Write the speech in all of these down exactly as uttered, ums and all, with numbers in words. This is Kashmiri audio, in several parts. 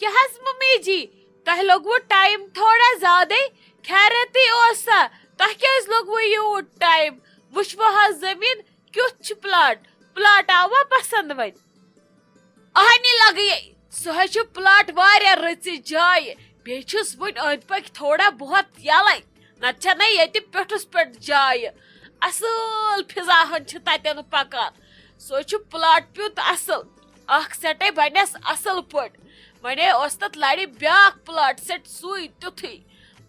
کیٛاہ حظ ممی جی، تۄہہِ لوٚگوُ ٹایم تھوڑا زیادَے؟ خیرتٕے اوسا؟ تۄہہِ کیٛازِ لوٚگوُ یوٗت ٹایم؟ وٕچھوٕ حظ زٔمیٖن کیُتھ چھُ، پلاٹ، پلاٹ آوا پسنٛد وۄنۍ؟ اہنی لگیے، سُہ حظ چھُ پلاٹ واریاہ رٕژِ جایہِ۔ بیٚیہِ چھُس وُنہِ أنٛدۍ پٔکۍ تھوڑا بہت یَلَے، نتہٕ چھَنہ ییٚتہِ پیوٚٹھُس پٮ۪ٹھ جایہِ۔ اصٕل فضا ہن چھِ تَتٮ۪ن پکان۔ سُہ حظ چھُ پلاٹ پیوٚت اصٕل، اکھ سٮ۪ٹَے بنٮ۪س اصٕل پٲٹھۍ۔ وۄنۍ اوس تَتھ لَرِ بیٛاکھ پلاٹ سٮ۪ٹ سُے تیُتھُے۔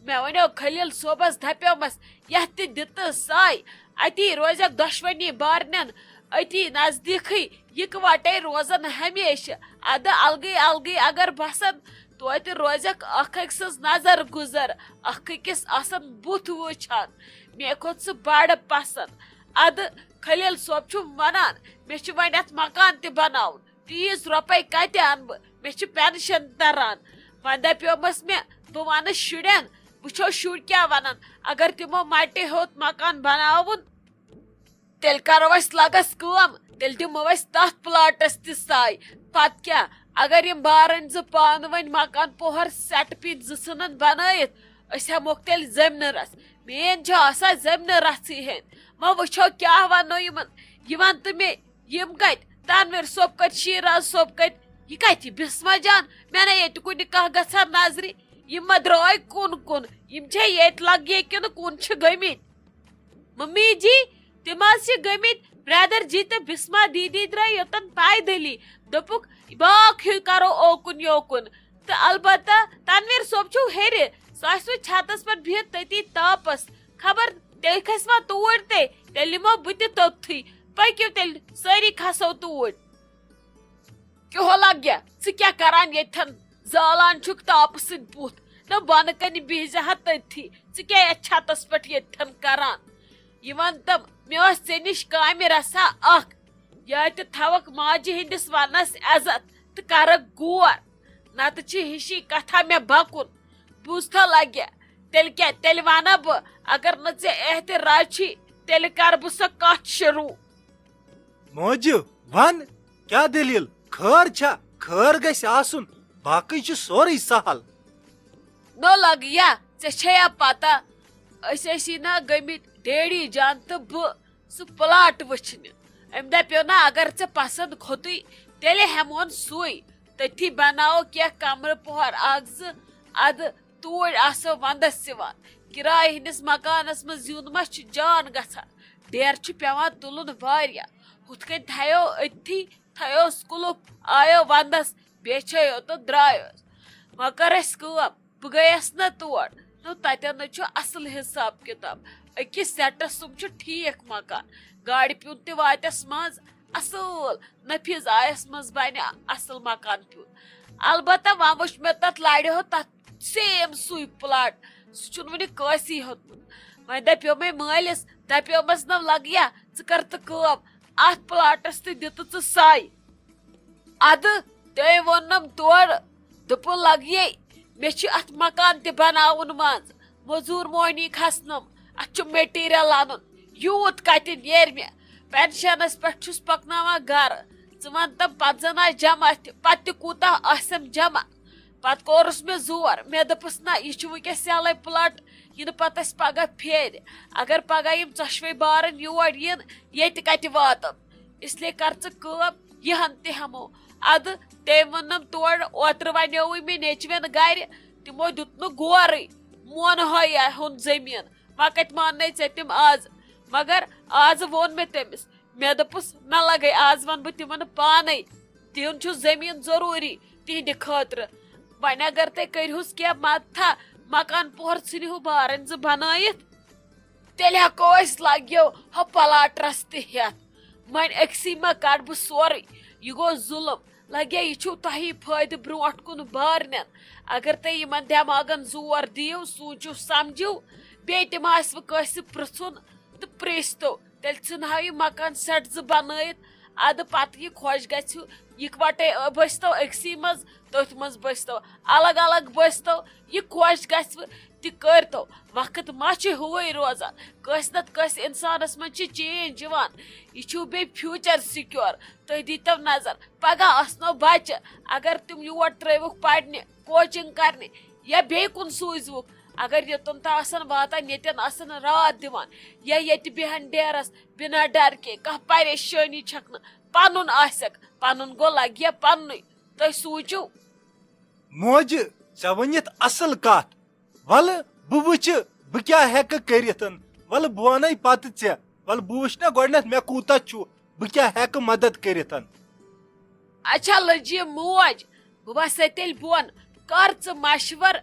مےٚ وَنیو خلیل صٲبَس، دَپیومَس، یَتھ تہِ دِتہٕ سَے، اَتی روزٮ۪کھ دۄشوٕنی بارنٮ۪ن، أتی نزدیٖکھٕے یِکوَٹَے روزَن ہمیشہٕ۔ اَدٕ الگٕے الگٕے اگر بَسَن، توتہِ روزٮ۪کھ اَکھ أکۍ سٕنٛز نظر گُزر، اَکھ أکِس آسَن بُتھ وٕچھان۔ مےٚ کھوٚت سُہ بَڑٕ پَسنٛد۔ اَدٕ خلیل صٲب چھُ وَنان، مےٚ چھُ وۄنۍ اَتھ مکان تہِ بَناوُن۔ تیٖژ رۄپَے کَتہِ اَنہٕ بہٕ؟ مےٚ چھِ پٮ۪نشَن تَران۔ وۄنۍ دَپیومَس مےٚ، بہٕ وَنہٕ شُرٮ۪ن، وٕچھو شُرۍ کیٛاہ وَنَن۔ اگر تِمو مَٹہِ ہیوٚت مکان بَناوُن، تیٚلہِ کَرو أسۍ لَگَس کٲم، تیٚلہِ دِمو أسۍ تَتھ پلاٹَس تہِ سَے۔ پَتہٕ کیٛاہ؟ اگر یِم بارٕنۍ زٕ پانہٕ ؤنۍ مکان پوہَر سٮ۪ٹ پیٖنتۍ زٕ ژھٕنَن بَنٲیِتھ، أسۍ ہٮ۪موکھ تیٚلہِ زٔمیٖنہٕ رَژھ۔ مین چھِ آسان زٔمیٖنہٕ رَژھٕے ہٮ۪نۍ۔ وۄنۍ وٕچھو کیٛاہ وَنو یِمَن۔ یِمَن تہٕ مےٚ یِم کَتہِ؟ تنویر صٲب کَتہِ؟ شیراز صٲب کَتہِ؟ یہِ کَتہِ؟ یہِ بسمہ جان؟ مےٚ نہ ییٚتہِ کُنہِ کانٛہہ گژھان نظرِ۔ یِم ما درٛاے کُن کُن؟ یِم چھا ییٚتہِ لگے کِنہٕ کُن چھِ گٔمٕتۍ؟ ممی جی، تِم حظ چھِ گٔمٕتۍ برادر جی تہٕ بسمہ دیدی درٛاے یوٚتن پیدلی۔ دوٚپُکھ، باغ ہیوٗ کرو اوکُن یوکُن۔ تہٕ البتہ تنویر صٲب چھُو ہیٚرِ، سُہ آسہِ وۄنۍ چھتس پٮ۪ٹھ بِہِتھ تٔتی تاپس۔ خبر تیٚلہِ کھسہِ ما توٗرۍ تہِ؟ تیٚلہِ نِمو بہٕ تہِ توٚتتھٕے۔ پٔکِو تیٚلہِ، سٲری کھسو توٗرۍ۔ کیٛاہ لگیا؟ ژٕ کیٛاہ کران ییٚتھٮ۪ن؟ زالان چھُکھ تاپہٕ سۭتۍ بُتھ۔ نہ بۄنہٕ کنہِ بِہزِ ہا تٔتھی۔ ژٕ کیٛاہ یتھ چھتس پٮ۪ٹھ ییٚتھٮ۪ن کران؟ یہِ وَن تہٕ، مےٚ ٲس ژےٚ نِش کامہِ رژھا اکھ۔ یا تہِ تھاوکھ ماجہِ ہٕنٛدِس وننس عزت تہٕ کرکھ غور۔ نتہٕ چھِ ہِشی کتھا مےٚ بکُن۔ بوٗزتھا لگیا؟ تیٚلہِ کیٛاہ؟ تیٚلہِ ونہ بہٕ۔ اگر نہٕ ژےٚ احتِراج چھی، تیٚلہِ کرٕ بہٕ سۄ کتھ شروٗع۔ موجہِ، ون، کیٛاہ دٔلیٖل؟ خٲر چھا؟ خٲر گژھِ آسُن، باقٕے چھُ سورُے سہل۔ نو لگیا، ژےٚ چھےٚ یا پتہ، أسۍ ٲسی نا گٔمٕتۍ ڈیڈی جان تہٕ بہٕ سُہ پلاٹ وٕچھنہِ۔ أمۍ دپیو نا، اگر ژےٚ پسنٛد کھوٚتُے، تیٚلہِ ہٮ۪مہون سُے۔ تٔتھی بناوو کینٛہہ کمرٕ پوہر اکھ زٕ، ادٕ توٗرۍ آسو ونٛدس یِوان۔ کِرایہِ ہٕنٛدِس مکانس منٛز زیُن ما چھُ جان گژھان؟ ڈیرٕ چھُ پٮ۪وان تُلُن واریاہ۔ ہُتھ کٔنۍ تھایو أتھی، تھایو سکوٗلُک، آیو ونٛدس، بیٚیہِ چھے یوتن درٛایوس۔ وۄنۍ کر اَسہِ کٲم، بہٕ گٔیس نہ تور۔ نو، تتٮ۪ن نہ چھُ اصل حساب کتاب۔ أکِس سیٹس سُم چھُ ٹھیٖک مکان، گاڑِ پیُن تہِ واتٮ۪س منٛز اصل، نفیٖز آیس منٛز بنہِ اصل مکان پیُن۔ البتہ وۄنۍ وٕچھ مےٚ تتھ لرِ ہُہ تتھ سیم سُے پلاٹ، سُہ چھُنہٕ وُنہِ کٲنٛسی ہیوٚتمُت۔ وۄنۍ دپیو مےٚ مٲلِس، دپیومس، نہ لگیا، ژٕ کر تہٕ کٲم، اتھ پلاٹس تہِ دِ تہٕ ژٕ سَے۔ ادٕ تٔمۍ ووٚننم تورٕ، دوٚپُن، لگیے، مےٚ چھُ اتھ مکان تہِ بناوُن منٛز، مٔزوٗر مۄہنی کھسنم، اتھ چھُ مٹیریل انُن، یوٗت کتہِ نیرِ مےٚ؟ پینشنس پٮ۪ٹھ چھُس پکناوان گرٕ۔ ژٕ ون تم، پتہٕ زن آسہِ جمع تہِ، پتہٕ تہِ کوٗتاہ آسٮ۪م جمع؟ پتہٕ کورُس مےٚ زور، مےٚ دوٚپُس، نہ، یہِ چھُ وٕنکیٚس یَلَے پلاٹ، یہِ نہٕ پتہٕ اَسہِ پگاہ پھیرِ۔ اگر پگاہ یِم ژۄشوَے بارَن یور یِن، ییٚتہِ کَتہِ واتَن؟ اس لیے کر ژٕ کٲم، یِہَن تہِ ہٮ۪مو۔ اَدٕ تٔمۍ ووٚننَم تورٕ، اوترٕ وَنیووُے مےٚ نیٚچوٮ۪ن گَرِ، تِمو دیُت نہٕ غورٕے، مونہٕ ہا یہِ ہُنٛد زٔمیٖن، وۄنۍ کَتہِ ماننَے ژےٚ تِم آز؟ مگر آز ووٚن مےٚ تٔمِس، مےٚ دوٚپُس، نہ لگے، آز ونہٕ بہٕ تِمن پانے، دیُن چھُ زٔمیٖن ضروٗری تِہنٛدِ خٲطرٕ۔ وۄنۍ اگر تُہۍ کٔرِہُس کینٛہہ مدتھا، مکان پوہر ژھٕنِہُو بارن زٕ بنٲیِتھ، تیٚلہِ ہٮ۪کو أسۍ لگیو ہۄ پلاٹرس تہِ ہٮ۪تھ۔ وۄنۍ أکسٕے ما کڑٕ بہٕ سورُے؟ یہِ گوٚو ظُلم۔ لگے، یہِ چھُو تۄہی فٲیدٕ برونٛٹھ کُن بارنٮ۪ن۔ اگر تُہۍ یِمن دٮ۪ماغن زور دِیِو، سوٗنٛچِو، سمجھِو، بیٚیہِ تہِ ما آسِوٕ کٲنٛسہِ پرژھُن، تہٕ پرٛژھتو، تیٚلہِ ژھٕنہو یہِ مکان سیٹ زٕ بنٲیِتھ۔ ادٕ پتہٕ یہِ خۄش گژھِ، یِکوٹے بٔسۍتو أکسٕے منٛز، تٔتھۍ منٛز بٔسۍتو، الگ الگ بٔسۍتو، یہِ خۄش گژھِ۔ تہِ کٔرۍتو۔ وقت ما چھُ ہُوُے روزان، کٲنٛسہِ نتہٕ کٲنٛسہِ انسانس منٛز چھِ چینج یِوان۔ یہِ چھُو بیٚیہِ فیوٗچر سِکیور۔ تُہۍ دیٖتو نظر، پگاہ آسنو بچہِ، اگر تِم یور ترٲوِکھ پرنہِ، کوچنگ کرنہِ یا بیٚیہِ کُن سوٗزِوُکھ، اگر یوٚتن تام آسن واتان، ییٚتٮ۪ن آسن راتھ دِوان یا ییٚتہِ بیٚہن ڈیرس بنا ڈر کے، کانٛہہ پریشٲنی چھکھ نہٕ، پنُن آسٮ۪کھ، پنُن گوٚو لگہِ پننُے۔ تُہۍ سوٗنٛچِو۔ موجہِ، ژےٚ ؤنِتھ اصل کتھ۔ ولہٕ بہٕ وٕچھِ بہٕ کیٛاہ ہٮ۪کہٕ کٔرِتھ۔ ولہٕ بہٕ ونے پتہٕ ژےٚ۔ ولہٕ بہٕ وٕچھِ نا گۄڈٕنٮ۪تھ مےٚ کوٗتاہ چھُ، بہٕ کیٛاہ ہٮ۪کہٕ مدد کٔرِتھ۔ اچھا لٔجیٖم موج، بہٕ وسے تیٚلہِ بۄن۔ کر ژٕ مشور،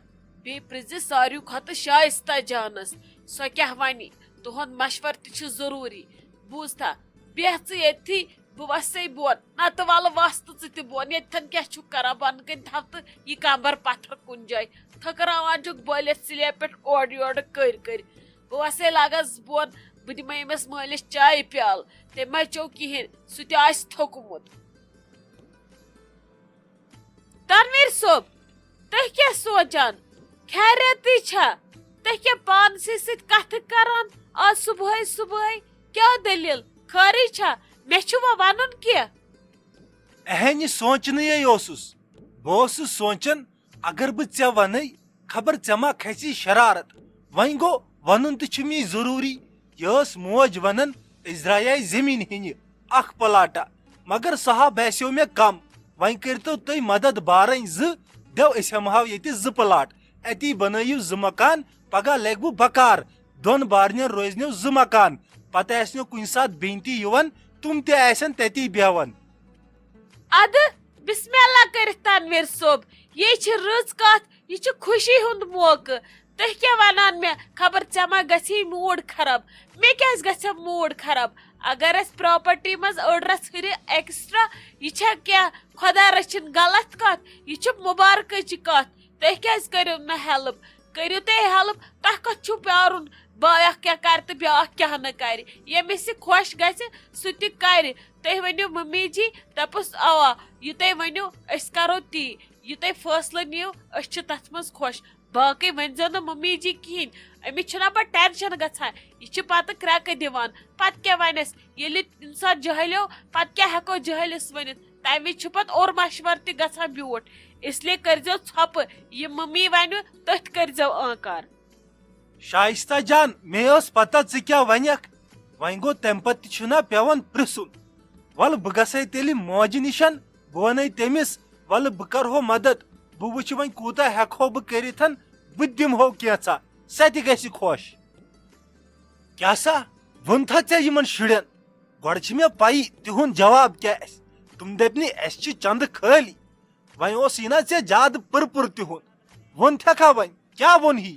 بیٚیہِ پرٛژھ زِ ساروٕے کھۄتہٕ شایستہ جانس، سۄ کیٛاہ ونہِ۔ تُہُنٛد مشور تہِ چھُ ضروٗری۔ بوٗزتھا، بیٚہہ ژٕ ییٚتھی، بہٕ وسے بۄن۔ نتہٕ ولہٕ وس تہٕ ژٕ تہِ بۄن۔ ییٚتھٮ۪ن کیٛاہ چھُکھ کران؟ بۄنہٕ کنہِ تھاو تہٕ یہِ کمبر پتھر کُنہِ جایہِ۔ تھٔکراوان چھُکھ بٲلِتھ سلیب پٮ۪ٹھ اورٕ یورٕ کٔرۍ کٔرۍ۔ بہٕ وسے لگس بۄن، بہٕ دِمے أمِس مٲلِس چایہِ پیالہٕ۔ تٔمۍ ما چیوٚو کِہیٖنۍ، سُہ تہِ آسہِ تھوٚکمُت۔ تنویر صٲب، تُہۍ کیٛاہ سونٛچان؟ خیریتٕے چھا؟ تُہۍ کیٛاہ پانسٕے سۭتۍ کتھٕ کران آز صبحٲے صبحٲے؟ کیٛاہ دٔلیٖل؟ خٲرٕے چھا؟ مےٚ چھُ وۄنۍ ونُن کینٛہہ۔ اہنہِ سونٛچنٕے اوسُس۔ بہٕ اوسُس سونٛچان، اگر بہٕ ژےٚ ونَے، خبر ژےٚ ما کھسی شرارت۔ وۄنۍ گوٚو، ونُن تہِ چھُ مے ضروٗری۔ یہِ ٲس موج ونان، أسۍ درٛایے زٔمیٖن ہیٚنہِ اکھ پلاٹا، مگر سُہ ہا باسیو مےٚ کم۔ وۄنۍ کٔرۍتو تُہۍ مدد بارٕنۍ زٕ، دٮ۪و أسۍ ہٮ۪مہٕ ہاو ییٚتہِ زٕ پلاٹ۔ اتی بنٲیِو زٕ مکان، پگاہ لگہِ بہٕ بکار۔ دۄن بارنٮ۪ن روزنو زٕ مکان، پتہٕ آسنو کُنہِ ساتہٕ بیٚنہِ تہِ یِوان، تِم تہِ آسن تتی بیٚہوان۔ ادٕ بسم اللہ کٔرِتھ تنویر صٲب، یہِ چھِ رٕژ کتھ، یہِ چھِ خوشی ہُنٛد موقعہٕ۔ تُہۍ کیٛاہ ونان مےٚ؟ خبر ژےٚ ما گژھی موٗڈ خراب؟ مےٚ کیٛازِ گژھِ موٗڈ خراب؟ اگر اَسہِ پراپرٹی منٛز أڑ رژھ ہُرِ ایکسٹرا، یہِ چھا کینٛہہ خۄدا رٔچھِنۍ غلط کتھ؟ یہِ چھِ مُبارکٕچ کتھ۔ تُہۍ کیٛازِ کٔرِو نہٕ ہیلپ؟ کٔرِو تُہۍ ہیلپ، تۄہہِ کتھ چھُو پیارُن؟ بیٛاکھ کیٛاہ کرِ تہٕ بیٛاکھ کیٛاہ نہٕ کرِ۔ ییٚمِس یہِ خۄش گژھِ، سُہ تہِ کرِ۔ تُہۍ ؤنِو ممی جی، دپُس اوا، یہِ تُہۍ ؤنِو، أسۍ کرو تی۔ یہِ تُہۍ فٲصلہٕ نِیِو، أسۍ چھِ تتھ منٛز خۄش۔ باقٕے ؤنۍزیو نہٕ ممی جی کِہیٖنۍ۔ أمِس چھُنہ پتہٕ ٹینشن گژھان، یہِ چھِ پتہٕ کرٛٮ۪کہٕ دِوان۔ پتہٕ کیٛاہ ونٮ۪س؟ ییٚلہِ انسان جٲہلیو، پتہٕ کیٛاہ ہٮ۪کو جٲہلِس ؤنِتھ؟ تمہِ وِزِ چھُ پتہٕ اورٕ مشورٕ تہِ گژھان بیوٗٹھ۔ اس لیے کٔرۍزیو ژھۄپہٕ، یہِ ممی ونہِ، تٔتھۍ کٔرۍزیو آنکار۔ شائستہ جان، مے ٲس پتہ ژٕ کیٛاہ ونکھ۔ وۄنۍ گوٚو، تمہِ پتہٕ تہِ چھُنہ پٮ۪وان پرژھُن۔ ولہٕ، بہٕ گژھے تیٚلہِ ماجہِ نِشن، بہٕ ونَے تٔمِس، ولہٕ، بہٕ کرہو مدد، بہٕ وٕچھِ وۄنۍ کوٗتاہ ہٮ۪کہو بہٕ کٔرِتھ، بہٕ تہِ دِمہو کینٛژھا، سۄ تہِ گژھِ خۄش۔ کیٛاہ سا ووٚنتھا ژےٚ یِمن شُرٮ۪ن؟ گۄڈٕ چھِ مےٚ پَیی تِہُنٛد جواب کیٛاہ آسہِ۔ تِم دَپنٕے، "اَسہِ چھِ چندٕ خٲلی۔" وۄنۍ اوس یہِ نا ژےٚ زیادٕ پٕرپُر تِہُنٛد۔ ووٚن تھٮ۪کھا وۄنۍ؟ کیٛاہ ووٚن ہی؟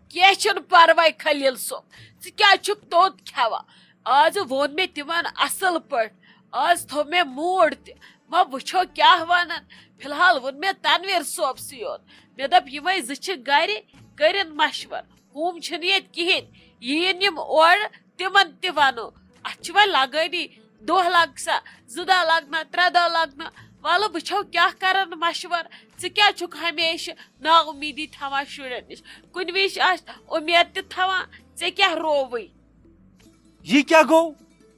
کینٛہہ چھُنہٕ پرواے خلیل صٲب، ژٕ کیٛازِ چھُکھ توٚت کھٮ۪وان؟ آز ووٚن مےٚ تِمن اصل پٲٹھۍ، آز تھوٚو مےٚ موٗڈ تہِ۔ وۄنۍ وٕچھو کیٛاہ ونن۔ فی الحال ووٚن مےٚ تنویر صٲبسٕے یوت۔ مےٚ دوٚپ، یِمے زٕ چھِ گرِ، کٔرِن مشور۔ ہُم چھِنہٕ ییٚتہِ کِہیٖنۍ۔ یِیِن یِم اورٕ، تِمن تہِ وَنو۔ اَتھ چھِ وۄنۍ لَگٲنی، دۄہ لَگسا، زٕ دۄہ لَگنا، ترٛےٚ دۄہ لَگنا۔ وَلہٕ وٕچھو کیٛاہ کَرَن مَشوَر۔ ژٕ کیٛازِ چھُکھ ہمیشہٕ نا اُمیٖدی تھاوان شُرٮ۪ن نِش؟ کُنہِ وِزِ آسہِ اُمید تہِ تھاوان، ژےٚ کیٛاہ رووٕے؟ یہِ کیٛاہ گوٚو؟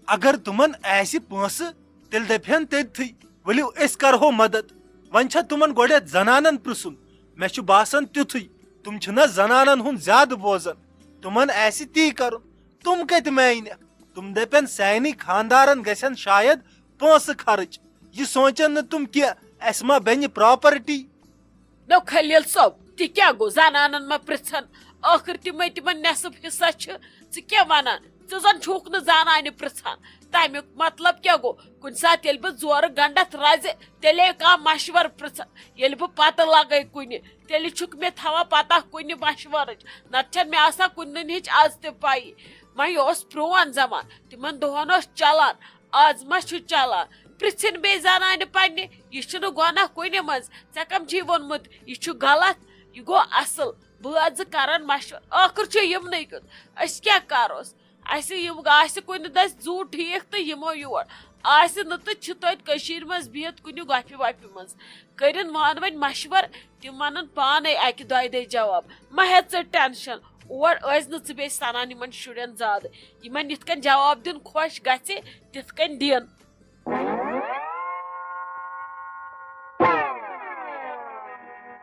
اگر تِمن آسہِ پونٛسہٕ، تیٚلہِ دَپہِ ہن تٔتتھٕے، "ؤلِو، أسۍ کرہو مدد۔" وۄنۍ چھا تِمن گۄڈٮ۪تھ زنانن پرژھُن؟ مےٚ چھُ باسان تیُتھُے۔ تِم چھِنہ زنانن ہُنٛد زیادٕ بوزان۔ تِمن آسہِ تی کرُن۔ تِم کتہِ مانہِ؟ تِم دَپن، "سانہِ خاندارن گژھن شاید پونٛسہٕ خرٕچ۔" یہِ سونٛچن نہٕ تِم کینٛہہ، "اسہِ ما بنہِ پراپرٹی؟" نو خلیل صٲب، تہِ کیٛاہ گوٚو؟ زنانن ما پرژھن؟ ٲخٕر تِمے تِمن نصف حصہ چھِ۔ ژٕ کیٛاہ ونان؟ ژٕ زن چھُکھ نہٕ زنانہِ پرژھان۔ تمیُک مطلب کیٛاہ گوٚو؟ کُنہِ ساتہٕ ییٚلہِ بہٕ زورٕ گنڈتھ رزِ، تیٚلے کانٛہہ مشورٕ پرژھن۔ ییٚلہِ بہٕ پتہٕ لگے کُنہِ، تیٚلہِ چھُکھ مےٚ تھاوان پتہ کُنہِ مشورٕچ۔ نتہٕ چھنہٕ مےٚ آسان کُنہِ ہِچ از تہِ پَیی۔ وۄنۍ یہِ اوس پرون زمان، تِمن دۄہن اوس چلان۔ از ما چھُ چلان؟ پرژھِن بیٚیہِ زنانہِ پننہِ، یہِ چھُنہٕ گۄناہ کُنہِ منٛز۔ ژےٚ کم چھُے ووٚنمُت یہِ چھُ غلط، یہِ گوٚو اصل؟ بٲژ زٕ کرن مشورٕ، ٲخٕر چھُ یِمنٕے کیُت۔ أسۍ کیٛاہ کروس؟ اسہِ یِم آسہِ کُنہِ دٔسۍ زُو ٹھیٖک تہٕ یِمو یور، آسہِ نہٕ تہٕ چھِ توتہِ کٔشیٖرِ منٛز بِہِتھ کُنہِ گۄپھِ وۄپھِ منٛز۔ کٔرِن وان وۄنۍ مشور، تِم ونن پانے اکہِ دۄیہِ دۄہہِ جواب۔ مہ ہےٚ ژٕ ٹینشن، اور ٲسۍ نہٕ ژٕ بیٚیہِ سنان یِمن شُرٮ۪ن زیادٕ۔ یِمن یِتھ کٔنۍ جواب دیُن خۄش گژھِ، تِتھ کٔنۍ دِن۔